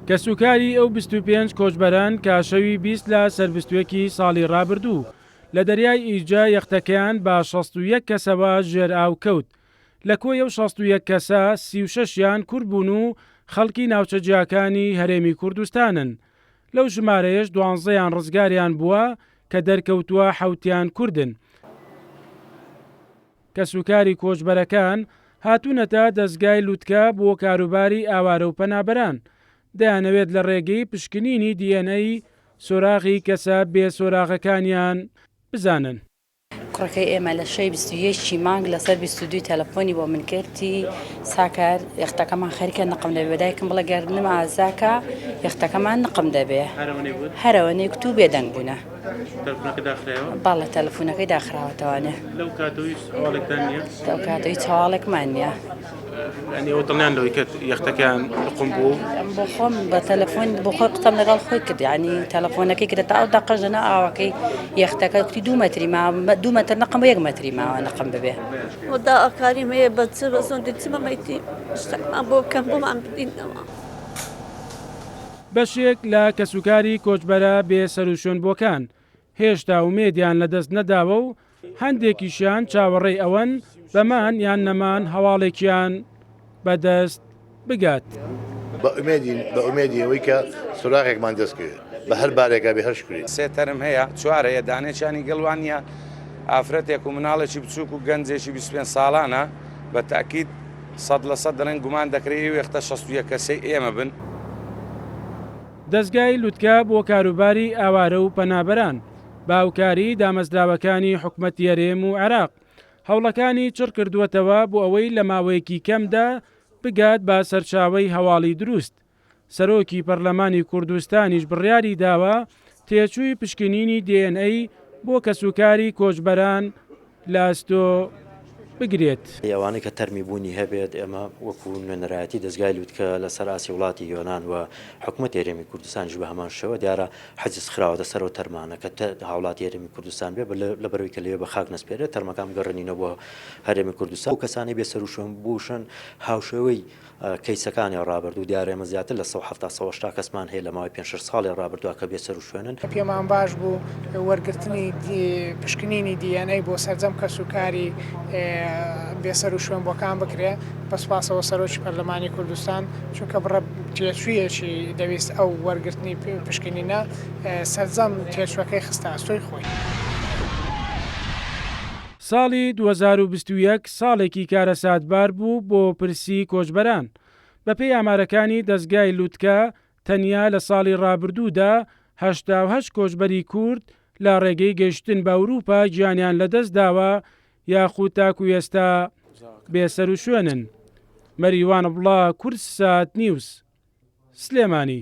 کەسوکاری ئەو 25 کۆچبەرەن کە شەوی 20 لە سەر 21 ی ساڵی ڕابردوو لە دەریای ئیجە یەختەکەیان بە 61 کەسەوە ژێر ئاو کەوت. لە کۆی ئەو 61 کەسە 36 یان کورد بوون و خەڵکی ناوچە جیاکانی هەرێمی کوردستانن. لەو ژمارەیەش دوانزەیان ڕزگاریان بووە کە دەرکەوتووە حەوتیان کوردن. کەسوکاری کۆچبەرەکان هاتوونەتە دەزگای لوتکە بۆ کاروباری ئاوارە و پەنابەران، دەیانەوێت لە ڕێگەی پشکنینی DNA سۆراغی کەسە بێ سۆراغەکانیان بزانن. کوڕەکەی ئێمە لە شەوی 21 ی مانگ لەسەر 22 تەلەفۆنی بۆ من کردی ساکار یەختەکەمان خەریکە نقم دەبێ بە دایکم بڵێ گەردنم ئازاکە یەختەکەمان نقم دەبێ هەرەوەنەی کوت و بێدەنگ بوونە. تەلەفونەکە داخرایەوە؟ بەڵێ تەلەفونەکەی داخراوەتەوانێ. لەو کاتەوە هیچ هەواڵێکتان نییە؟ لەو کاتەوە هیچ هەواڵێکمان نییە. یانی ئەوە دڵنیان لەوەی کە یەختەکەیان نقوم بوو؟ بۆ خۆم بە تەلەفۆن بۆ خۆی قسەم لەگەڵ خۆی کرد یانی تەلەفۆنەکەی کرد تا ئەو دەقەش لەناو ئاوەکەی یەختەکە کوتی دوو مەتری ماوە دوو مەتر نقم بۆ یەک مەتری ماوە نقم ببێ. وە داواکاریم هەیە بە چ بە زۆندی چ بە مەیتی شتێکمان بۆ بکەن بۆمان بدینەوە. بەشێک لە کەسوکاری کۆچبەرە بێ سەروشوێنبووەکان هێشتا ئومێدیان لەدەست نەداوە و هەندێکیشیان چاوەڕێی ئەوەن بە مان یان نەمان هەواڵێکیان بەدەست بگات. بە ئومێدین، بە ئومێدی ئەوەی کە سۆراغێکمان دەست کەوێت، بە هەر بارێکا بێ هەر شوکری. سێ تەرم هەیە، چوار هەیە، دانەیەکیانی گەل وان نییە، ئافرەتێک و مناڵێکی بچووک و گەنجێکی 25 ساڵانە، بە تەئکید 100% دەڵێن گومان دەکرێت ئەو یەختە 61 کەسەی ئێمە بن. دەزگای لوتکە بۆ کاروباری ئاوارە و پەنابەران بە هاوکاری دامەزراوەکانی حکومەتی هەرێم و عێراق هەوڵەکانی چڕکردووەتەوە بۆ ئەوەی لە ماوەیەکی کەمدا بگات بە سەرچاوەی هەواڵی دروست. سەرۆکی پەرلەمانی کوردستانیش بڕیاری داوە تێچووی پشکنینی DNA بۆ کەسوکاری کۆچبەران لە ئەستۆ بگرێت. ئەوانەی کە تەرمی بوونی هەبێت ئێمە وەکو نوێنەرایەتی دەزگای لوتکە لەسەر ئاستی وڵاتی یۆنان و حکومەتی هەرێمی کوردستانیش بە هەمان شێوە دیارە حجز خراوەتە سەر ئەو تەرمانە کە هاوڵاتی هەرێمی کوردستان بێ لەبەرەوەی کە لەوێ بە خاک نەسپێرێت تەرمەکان بگەڕێنینەوە بۆ هەرێمی کوردستان ئەو کەسانەی بێسەروشوێن بووشن هاوشێوەی کەیسەکانی ڕابردوو، دیارە ئێمە زیاتر لە 170 180 کەسمان هەیە لە ماوەی پێنج شەش ساڵی ڕابردووە کە بێسەروشوێنن. پێمان باش بوو وەرگرتنی پشکنینی DNA بۆ سەرجەم کەسوکاری بێسەروشوێنبووەکان بکرێ، بە سوپاسەوە سەرۆکی پەرلەمانی کوردستان، چونکە بڕە تێچوویەکی دەویست ئەو وەرگرتنی پشکنینە، سەرجەم تێچووەکەی خستە ئەستۆی خۆی. ساڵی 2021 ساڵێکی کارەساتبار بوو بۆ پرسی کۆچبەران. بەپێی ئامارەکانی دەزگای لوتکە، تەنیا لە ساڵی ڕابردوودا 88 کۆچبەری کورد لە ڕێگەی گەیشتن بە ئەوروپا گیانیان لەدەستداوە یاخود تاکو ئێستا بێسەروشوێنن. مەریوان عەبدوڵا، کوردسات نیوز، سلێمانی.